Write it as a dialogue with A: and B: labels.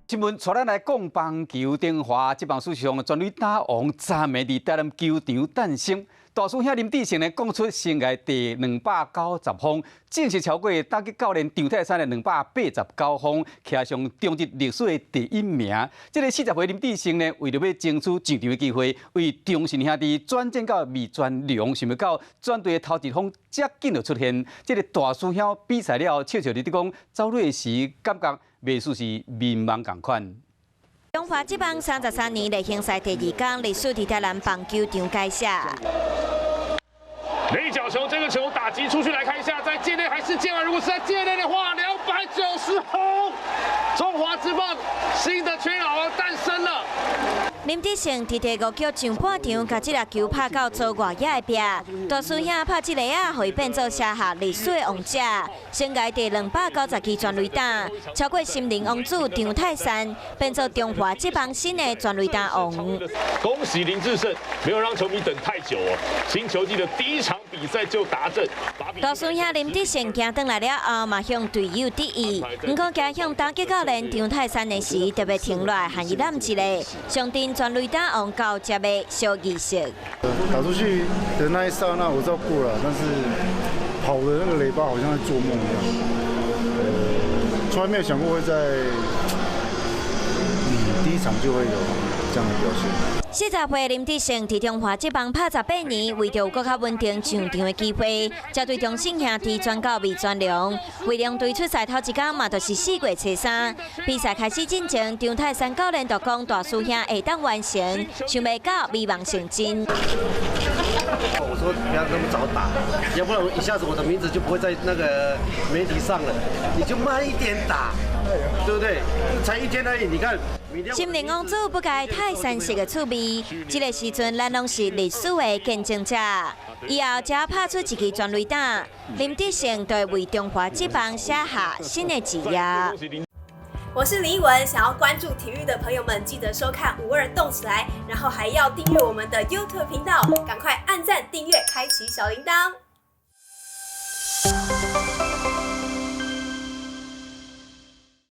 A: 新聞帶咱來講棒球，中華職棒史上全壘打王昨暝佇台南球場誕生。大師兄林智勝呢，講出生涯第290封，正式超過打擊教練張泰山的289封，騎上中職歷史的第一名。這个40歲林智勝呢，為著欲爭取上場的機會，為中信兄弟轉戰到味全龍，想袂到轉隊的頭一封遮緊就出現。這个大師兄比賽了後，笑笑佇咧講，走壘時感覺袂輸是眠夢仝款。
B: 中華職棒33年例行賽第二工，歷史佇台南棒球場改寫。
C: 內角球，這個球打擊出去，來看一下，在界內還是界外？如果是在界內的話，290轟，中華職棒新的全壘打王誕生了。
B: 林智勝佇第五局上半場，共這粒球拍到左外野的壁，大師兄拍這个仔，予伊變做寫下歷史的王者，生涯第290支全壘打，超過森林王子張泰山，變做中華職棒新的全壘打王。
C: 恭喜林智勝，沒有讓球迷等太久哦，新球季的第一場比賽就達陣。
B: 大師兄林智勝行轉來了後，嘛向隊友致意。毋過行向打擊教練張泰山的時，特別停落來，和伊攬一下，上陣全壘打王交接的小儀式。
D: 打出去的那一剎那，我知道過了，但是跑的那個壘包好像在做夢一樣，從來沒有想過會在第一場就會有這樣的表現。
B: 40歲林智勝佇中華職棒拍18年，為著有閣較穩定上場的機會，才對中信兄弟轉到味全龍。為龍隊出賽頭一工嘛，就是4月初3。比賽開始進前，張泰山教練就講大師兄會當完成，想袂到美夢成真。
E: 我說不要那麼早打，要不然我一下子我的名字就不會在那個媒體上了。你就慢一點打，對不對？才一天而已，你看。
B: 森林王子不改泰山式的趣味，這个時陣咱攏是歷史的見證者。以後只拍出一支全壘打，林智勝就會為中華職棒寫下新的一頁。
F: 我是李文，想要關注體育的朋友們，記得收看五二動起來，然後還要訂閱我們的 YouTube 頻道，趕快按讚、訂閱、開啟小鈴鐺。